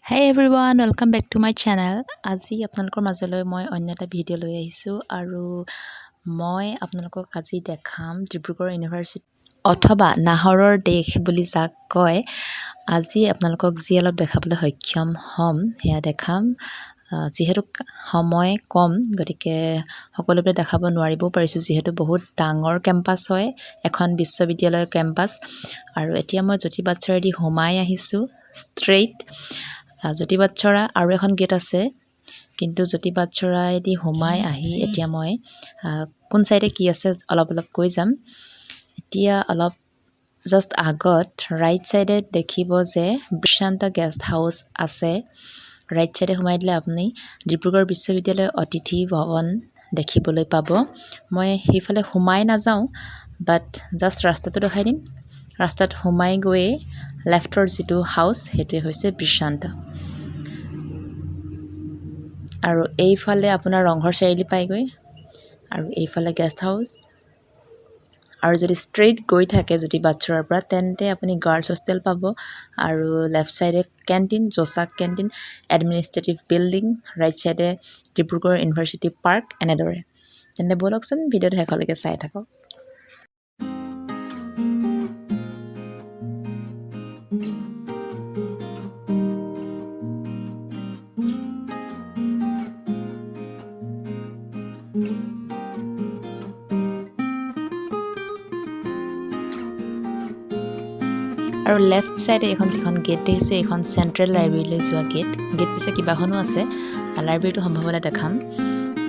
Hey everyone, welcome back to my channel. আজি আপোনালোকৰ মাজলৈ মই অন্য এটা ভিডিঅ' লৈ আহিছোঁ আৰু মই আপোনালোকক আজি দেখাম ডিব্ৰুগড় ইউনিভাৰ্চিটি অথবা নাহৰৰ দেশ বুলি যাক কয়। আজি আপোনালোকক যি অলপ দেখাবলৈ সক্ষম হ'ম সেয়া দেখাম। যিহেতু সময় কম, গতিকে সকলোবিলাক দেখাব নোৱাৰিবও পাৰিছোঁ, যিহেতু বহুত ডাঙৰ কেম্পাছ হয়, এখন বিশ্ববিদ্যালয়ৰ কেম্পাছ। আৰু এতিয়া মই জ্যোতি বাটচৰাদি সোমাই আহিছোঁ ষ্ট্ৰেইট। জ্যোতি বাটচৰা আৰু এখন গেট আছে, কিন্তু জ্যোতি বাটচৰাইদি সোমাই আহি এতিয়া মই কোন চাইডে কি আছে অলপ অলপ কৈ যাম। এতিয়া অলপ জাষ্ট আগত ৰাইট চাইডে দেখিব যে বৃষান্ত গেষ্ট হাউচ আছে। ৰাইট চাইডে সোমাই দিলে আপুনি ডিব্ৰুগড় বিশ্ববিদ্যালয়ৰ অতিথি ভৱন দেখিবলৈ পাব। মই সেইফালে সোমাই নাযাওঁ, বাট জাষ্ট ৰাস্তাটো দেখাই দিম। ৰাস্তাত সোমাই গৈয়ে লেফ্টৰ যিটো হাউচ সেইটোৱে হৈছে বৃষান্ত। আৰু এইফালে আপোনাৰ ৰংঘৰ চাৰিআলি পায়গৈ আৰু এইফালে গেষ্ট হাউচ। আৰু যদি ষ্ট্ৰেইট গৈ থাকে যদি বাটচৰাৰ পৰা, তেন্তে আপুনি গাৰ্লছ হোষ্টেল পাব আৰু লেফ্ট চাইডে কেণ্টিন, জোচাক কেণ্টিন, এডমিনিষ্ট্ৰেটিভ বিল্ডিং, ৰাইট চাইডে ডিব্ৰুগড় ইউনিভাৰ্চিটি পাৰ্ক, এনেদৰে। তেন্তে ব'লকচোন ভিডিঅ'টো শেষলৈকে চাই থাকক। আৰু লেফ্ট চাইডে এইখন যিখন গেট দেখিছে, এইখন চেণ্ট্ৰেল লাইব্ৰেৰীলৈ যোৱা গেট। গেট পিছে কেইবাখনো আছে, লাইব্ৰেৰীটো সম্ভৱ হ'লে দেখাম।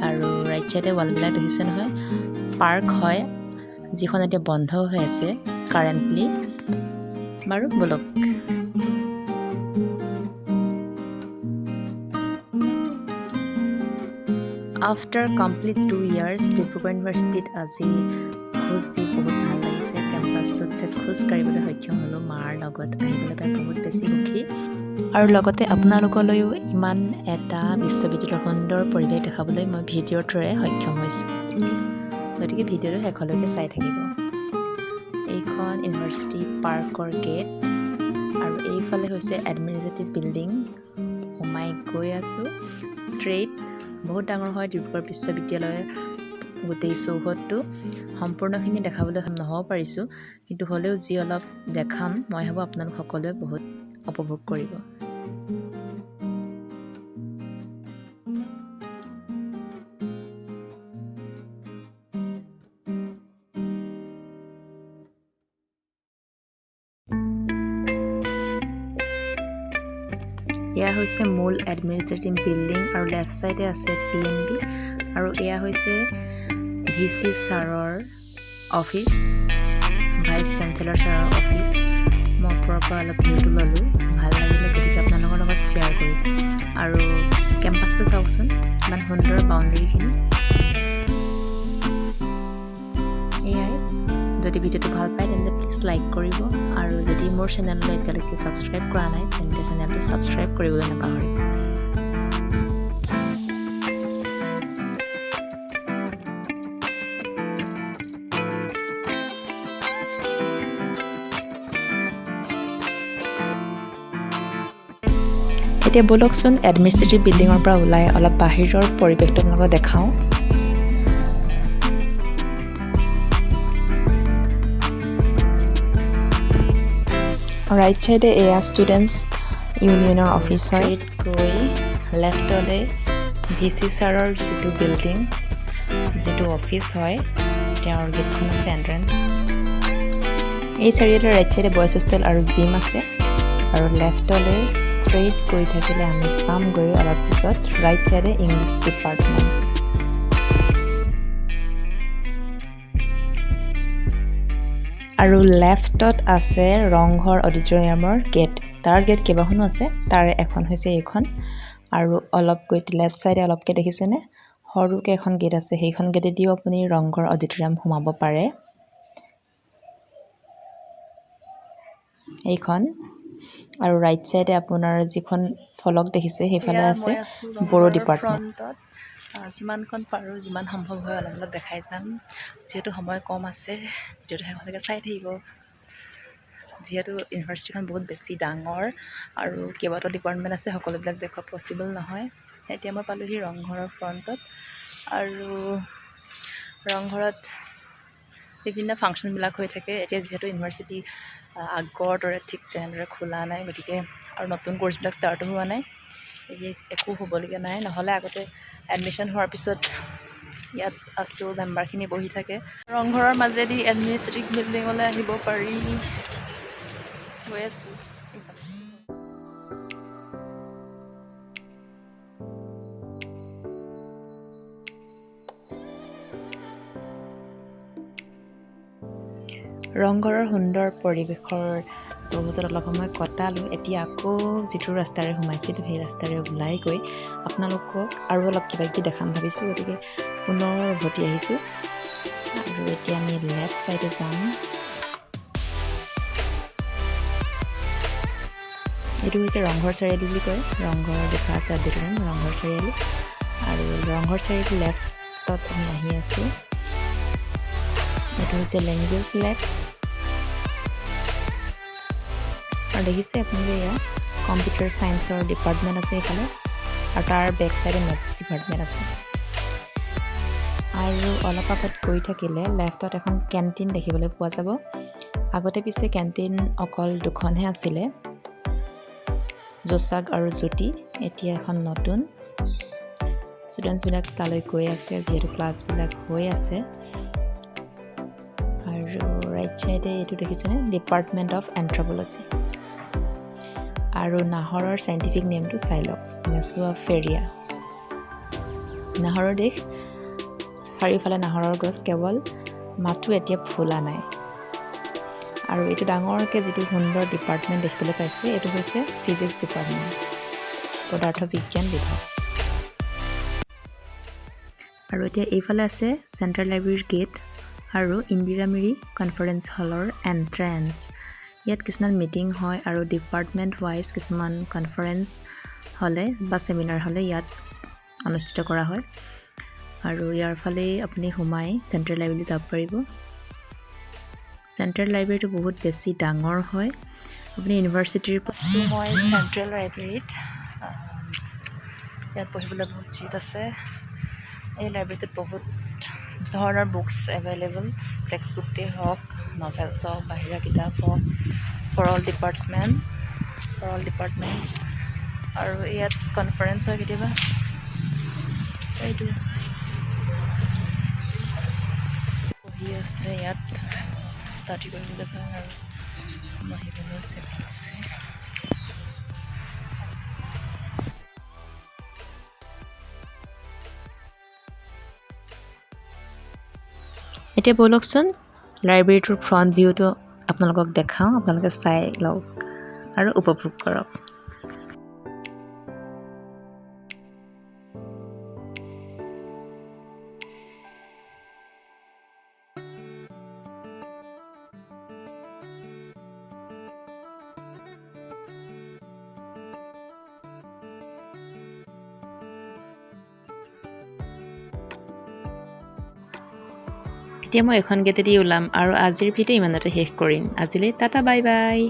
আৰু ৰাইট চাইডে ৱালবিলাক দেখিছে নহয়, পাৰ্ক হয়, যিখন এতিয়া বন্ধ হৈ আছে কাৰেণ্টলি। বাৰু ব'লক। আফটাৰ কমপ্লিট 2 ইয়াৰ্ছ ডিব্ৰুগড় ইউনিভাৰ্চিটিত আজি খোজ দি বহুত ভাল লাগিছে। কেম্পাছটোত যে খোজ কাঢ়িবলৈ সক্ষম হ'লোঁ, মাৰ লগত আহিবলৈ পাই বহুত বেছি সুখী। আৰু লগতে আপোনালোকলৈও ইমান এটা বিশ্ববিদ্যালয়ৰ সুন্দৰ পৰিৱেশ দেখাবলৈ মই ভিডিঅ'ৰ থ্ৰুৰে সক্ষম হৈছোঁ। গতিকে ভিডিঅ'টো শেষলৈকে চাই থাকিব। এইখন ইউনিভাৰ্চিটি পাৰ্কৰ গেট আৰু এইফালে হৈছে এডমিনিষ্ট্ৰেটিভ বিল্ডিং। সোমাই গৈ আছোঁ ষ্ট্ৰেইট। বহুত ডাঙৰ হয় ডিব্ৰুগড় বিশ্ববিদ্যালয়ৰ গোটেই চৌহদটো। সম্পূৰ্ণখিনি দেখাবলৈ নহ'ব পাৰিছোঁ, কিন্তু হ'লেও যি অলপ দেখাম মই ভাবোঁ আপোনালোক সকলোৱে বহুত উপভোগ কৰিব। এয়া হৈছে মূল এডমিনিষ্ট্ৰেটিভ বিল্ডিং আৰু লেফ্ট চাইডে আছে পি এন বি। আৰু এয়া হৈছে ভি চি ছাৰৰ অফিচ, ভাইচ চেঞ্চেলৰ ছাৰৰ অফিচ। মই ওপৰৰ পৰা অলপ ভিউটো ল'লোঁ, ভাল লাগিলে, গতিকে আপোনালোকৰ লগত শ্বেয়াৰ কৰিম। আৰু কেম্পাছটো চাওকচোন, ইমান সুন্দৰ বাউণ্ডেৰীখিনি। এয়াই, যদি ভিডিঅ'টো ভাল পায় তেন্তে প্লিজ লাইক কৰিব আৰু যদি মোৰ চেনেললৈ এতিয়ালৈকে ছাবস্ক্ৰাইব কৰা নাই তেন্তে চেনেলটো ছাবস্ক্ৰাইব কৰিবলৈ নাপাহৰিব। এতিয়া ব'লকচোন এডমিনিষ্ট্ৰেটিভ বিল্ডিঙৰ পৰা ওলাই অলপ বাহিৰৰ পৰিৱেশটো আপোনালোকক দেখাওঁ। ৰাইট চাইডে এয়া ষ্টুডেণ্টছ ইউনিয়নৰ অফিচ হয়। গৈ লেফ্টলৈ ভি চি ছাৰৰ যিটো বিল্ডিং, যিটো অফিচ হয়, তেওঁৰ গেটখন আছে এণ্ট্ৰেঞ্চ। এই চাৰিআলিৰ ৰাইট চাইডে বইজ হোষ্টেল আৰু জিম আছে। আৰু লেফ্টলৈ ষ্ট্ৰেইট গৈ থাকিলে আমি পামগৈ অলপ পিছত ৰাইট চাইডে ইংলিছ ডিপাৰ্টমেণ্ট। আৰু লেফ্টত আছে ৰংঘৰ অডিটৰিয়ামৰ গেট। তাৰ গেট কেইবাখনো আছে, তাৰে এখন হৈছে এইখন। আৰু অলপ গৈ লেফ্ট চাইডে অলপকৈ দেখিছেনে সৰুকৈ এখন গেট আছে, সেইখন গেটেদিও আপুনি ৰংঘৰ অডিটৰিয়াম সোমাব পাৰে। এইখন। আৰু ৰাইট চাইডে আপোনাৰ যিখন ফলক দেখিছে সেইফালে আছে বড়ো ডিপাৰ্টমেণ্ট। যিমানকণ পাৰোঁ, যিমান সম্ভৱ হয় অলপ অলপ দেখাই যাম। যিহেতু সময় কম আছে, ভিডিঅ'টো শেষলৈকে চাই থাকিব। যিহেতু ইউনিভাৰ্চিটিখন বহুত বেছি ডাঙৰ আৰু কেইবাটাও ডিপাৰ্টমেণ্ট আছে, সকলোবিলাক দেখুওৱা পচিবল নহয়। এতিয়া মই পালোহি ৰংঘৰৰ ফ্ৰণ্টত আৰু ৰংঘৰত বিভিন্ন ফাংচনবিলাক হৈ থাকে। এতিয়া যিহেতু ইউনিভাৰ্চিটি আগৰ দৰে ঠিক তেনেদৰে খোলা নাই, গতিকে আৰু নতুন কৰ্চবিলাক ষ্টাৰ্টো হোৱা নাই, এতিয়া একো হ'বলগীয়া নাই। নহ'লে আগতে এডমিশ্যন হোৱাৰ পিছত ইয়াত আছুৰ মেম্বাৰখিনি বহি থাকে। ৰংঘৰৰ মাজেদি এডমিনিষ্ট্ৰেটিভ বিল্ডিঙলৈ আহিব পাৰি। গৈ আছোঁ এইফালে। ৰংঘৰৰ সুন্দৰ পৰিৱেশৰ চৌহদত অলপ সময় কটালোঁ। এতিয়া আকৌ যিটো ৰাস্তাৰে সোমাইছিলোঁ সেই ৰাস্তাৰে ওলাই গৈ আপোনালোকক আৰু অলপ কিবা কিবি দেখাম ভাবিছোঁ, গতিকে পুনৰ উভতি আহিছোঁ। আৰু এতিয়া আমি লেফ্ট ছাইডে যাম। এইটো হৈছে ৰংঘৰ চাৰিআলি বুলি কয়। ৰংঘৰ লিখা আছে অডিটৰিয়াম, ৰংঘৰ চাৰিআলি। আৰু ৰংঘৰ চাৰিআলি লেফ্টত আমি আহি আছোঁ। এইটো হৈছে লেংগুৱেজ লেব। আৰু দেখিছে আপোনালোকে এয়া কম্পিউটাৰ ছায়েন্সৰ ডিপাৰ্টমেণ্ট আছে এইফালে, আৰু তাৰ বেক চাইডে মেথছ ডিপাৰ্টমেণ্ট আছে। আৰু অলপ আগত গৈ থাকিলে লেফ্টত এখন কেণ্টিন দেখিবলৈ পোৱা যাব। আগতে পিছে কেণ্টিন অকল দুখনহে আছিলে, জোচাগ আৰু জ্যোতি। এতিয়া এখন নতুন, ষ্টুডেণ্টছবিলাক তালৈ গৈ আছে যিহেতু ক্লাছবিলাক হৈ আছে। আৰু ৰাইট চাইডে এইটো দেখিছেনে, ডিপাৰ্টমেণ্ট অফ এন্থ্ৰপলজি। আৰু নাহৰৰ চাইণ্টিফিক নেমটো চাই লওক, মেচুৱা ফেৰিয়া। নাহৰৰ দেশ, চাৰিওফালে নাহৰৰ গছ, কেৱল মাথো এতিয়া ফুলা নাই। আৰু এইটো ডাঙৰকৈ যিটো সুন্দৰ ডিপাৰ্টমেণ্ট দেখিবলৈ পাইছে, এইটো হৈছে ফিজিক্স ডিপাৰ্টমেণ্ট, পদাৰ্থ বিজ্ঞান বিভাগ। আৰু এতিয়া এইফালে আছে চেণ্ট্ৰেল লাইব্ৰেৰীৰ গেট আৰু ইন্দিৰা মিৰি কনফাৰেঞ্চ হলৰ এণ্ট্ৰেঞ্চ। ইয়াত কিছুমান মিটিং হয় আৰু ডিপাৰ্টমেণ্ট ৱাইজ কিছুমান কনফাৰেঞ্চ হ'লে বা ছেমিনাৰ হ'লে ইয়াত অনুষ্ঠিত কৰা হয়। আৰু ইয়াৰ ফালেই আপুনি সোমাই চেণ্ট্ৰেল লাইব্ৰেৰী যাব পাৰিব। চেণ্ট্ৰেল লাইব্ৰেৰীটো বহুত বেছি ডাঙৰ হয়। আপুনি ইউনিভাৰ্চিটিৰ আছোঁ মই চেণ্ট্ৰেল লাইব্ৰেৰীত। ইয়াত পঢ়িবলৈ বহুত চিট আছে। এই লাইব্ৰেৰীটোত বহুত ধৰণৰ বুকছ এভেইলেবল, টেক্সট বুকেই হওক, নভেলছ হওক, বাহিৰা কিতাপ হওক, for all departments. আৰু ইয়াত কনফাৰেঞ্চ হয় কেতিয়াবা। এইটো বহি আছে ইয়াত ষ্টাডি কৰিবলৈ ভাল আৰু বহিবলৈও জেগা আছে। এতিয়া ব'লকচোন লাইব্ৰেৰীটোৰ ফ্ৰণ্ট ভিউটো আপোনালোকক দেখাওঁ, আপোনালোকে চাই লওক আৰু উপভোগ কৰক। এতিয়া মই এখন গেটেদি ওলাম আৰু আজিৰ ভিডিঅ' ইমানতে শেষ কৰিম। আজিলৈ টাটা, বাই বাই।